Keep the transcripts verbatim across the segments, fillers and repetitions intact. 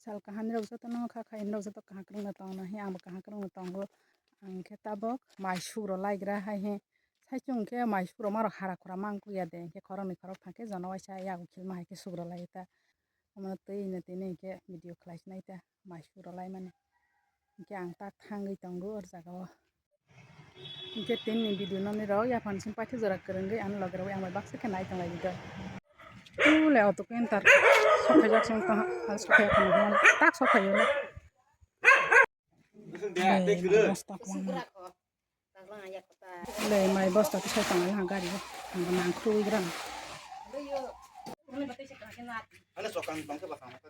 Sal kaham ni rok joto no kha kha, ni rok joto kaham kwrwng no tong no he, ang bo kaham kwrwng no tongo. Ang khe tabok mai sugro laigra hai he, sai chwng khe mai sugro ma rok hara khura mang ya de, hingkhe khoroknwi khorok thang khe jono waisa yago khilma hai khe sugro lai ta. Omo twi no tini hingkhe video khlai sinai ta mai sugro lai mani. Hingkhe ang tak thangwi tongo o jaga o. Hingke tini video nokni rok yaphang simi paithak jora kwrwngwi ano loge rok ang bai baksa khe nai tong lai di. Ule auto ke enter sophai jak song tong ha sophai tong ha tak sophai le. Ule mai bosta ke sai tong ha gari o ang nang khrui gram.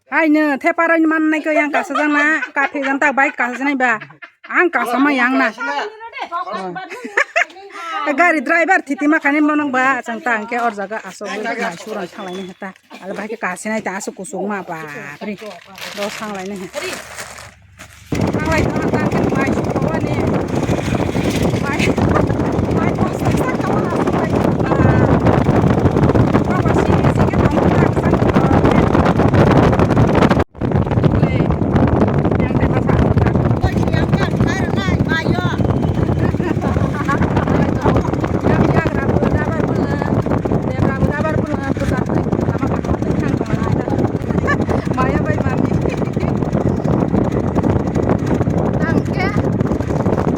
Haino theparoi mannai khe yang kasa jana, kathi janta bai kasa janai ba. Ang kasa ma yang na. Gari driver thiti ma khani monong ba, chang ta hingke or jaga asok bai nai surang thalai ni hata. Al bai khe kasi nai ta asok kusung ma ba. Pri. Do sanglai ni. Sanglai ta ta khe mai sukro ni. Mai, mai bosta sa ka wa sa mai. Ba ba si si ke ta ta sa. Maya bai mami. Tang khe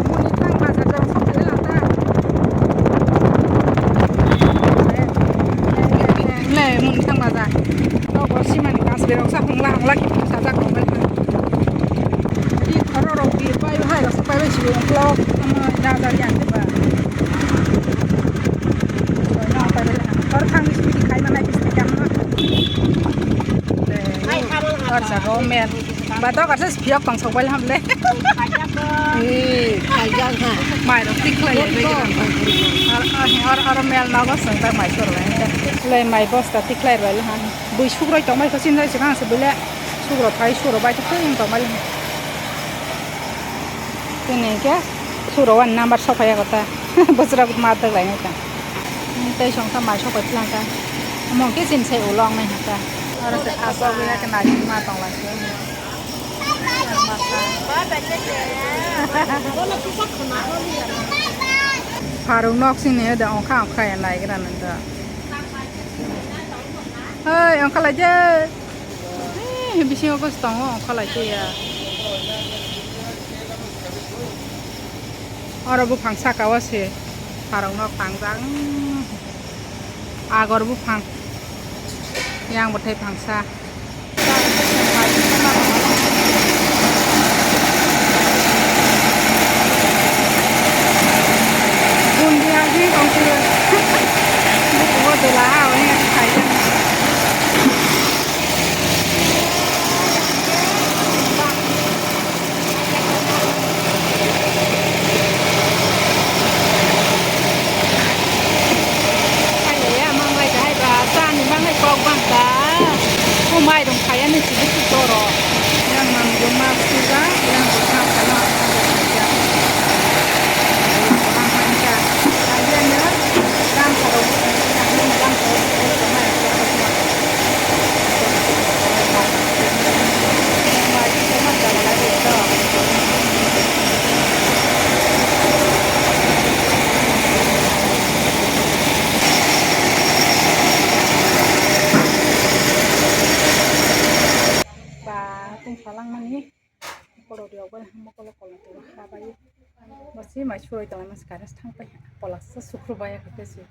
muni tang bazar jang sok phai lang ta. Le muni tang bazar. Nogo simani gas berok sa hongla hongla ki sajak hongla. Ri khoro rok bi pai hai rok pai bai si uklok ama da da ya ba. Or thang si khai mana ki kam na. Or jago mer. Ba dogar se phiyok tong sok bai ham le. Ee, khaijak ha. Mai rok tik khlai lai bai. Or, or, or, or mel nogo song ta mai sor lai. Le mai bosta tik khlai bai le ha. Bui sukroi tong mai ko sin jai se kang se bile. Sukro phai sukro bai tik khlai tong mai le. Tini ke sukro wan number sok phai ko ta. Bosra ma tak lai ta. Tei song ta mai sok bai tlang ta. Mong ke sin se ulo ang nai ha ta. Aro se asok ya ke nai ma tong lai se. Pharuk nok sini de ongkha ongkha ya nai gra nang ta. Hei ongkha lai je. Hei bisingo kos tongo ongkha lai je ya. Oro buphang saka o se pharuk nok tangjak. Agor buphang, yang bwthai phangsa. Bundi agni tongphuru. Bukugo dela ha, oni khaijak. Kailaia manglai da hai ba, chani manglai kok bang da. O mairung khaiyani sidi sidi oro. Yang mangrung ma sida, yang sida khaina. Ba, tong salang mani. Kolo riyok bai hamo kolo kolo tong ha bai. Masi mai suroi tong mas kares thang pai. Polak sa sukru bai ka kesi.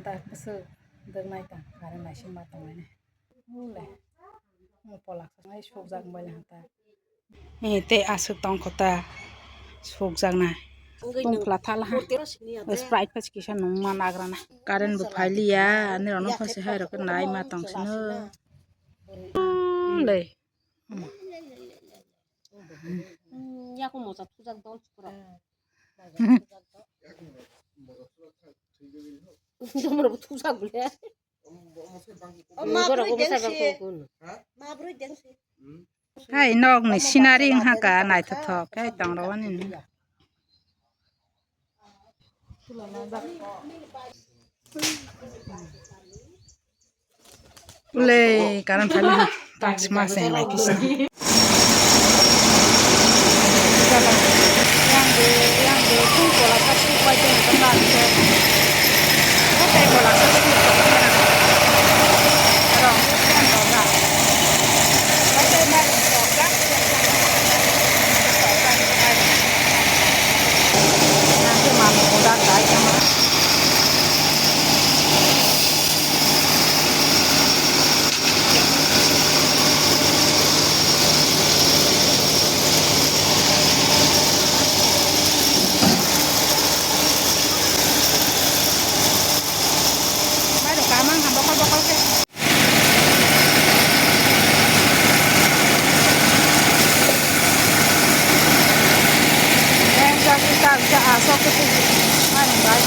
Da kesa dek nai ta kare nai sima tong nai. Ule. Mo polak sa nai sukjak bai hata. Eh, tei aswk tong kho ta sukjaknai. Tungphla thala ha. Sprite pachi kisa nung ma nagrana. Current bo phailiya, ani rokno phaisi hai rok nai ma tong sino. Lei. Yako moja thujak dol chukra. Tomro thujak bole. Hai, nokni scenery wngkha ka naithothok khe tongrwani. Ule, current phaile ha, tak sma se lai kisa. Mai rok kamang ha bokol bokol khe. Yang jagui ta ja asok khe tigi. Mai rok bai.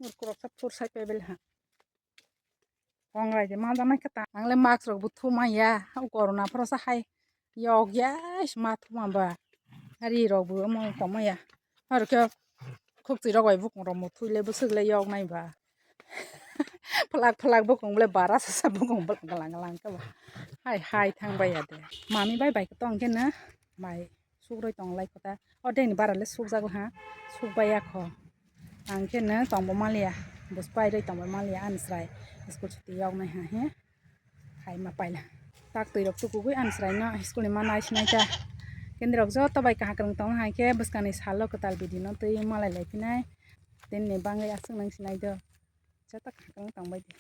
Urkurok sa phur sai pebel ha. Kongrai de ma janai khe ta. Ang le mask rok bo thuma ya. O corona phoro sa hai yok ya, ma thuma ba. Ari rok bo mo koma ya. Aro khe khukti rok bai bukung rok mo thui le bwswk le yok nai ba. Phlak phlak bukung le bara sa sa bukung bwla galang galang khe ba. Hai hai thang bai ya de. Mami bai bai khe tong khe na bai. Sukroi tong lai kota. O deni bara le sukjago ha. Sukbai ya kho. Ang khe no tongbo maliya. Bus pairoi tongbo maliya ani chwrai. School chuti yoknai ha he. Hai ma paila. Tak twi rok tukugwi ani chwrai no school ni ma nai sinai ta. Kendi rok joto bai kaham kwrwng tong hai khe bwskang ni salo kwtal bidi no twi malai lai phinai. Tini ni bangwi aswk nang sinai do. Joto kaham kwrwng tong bai di.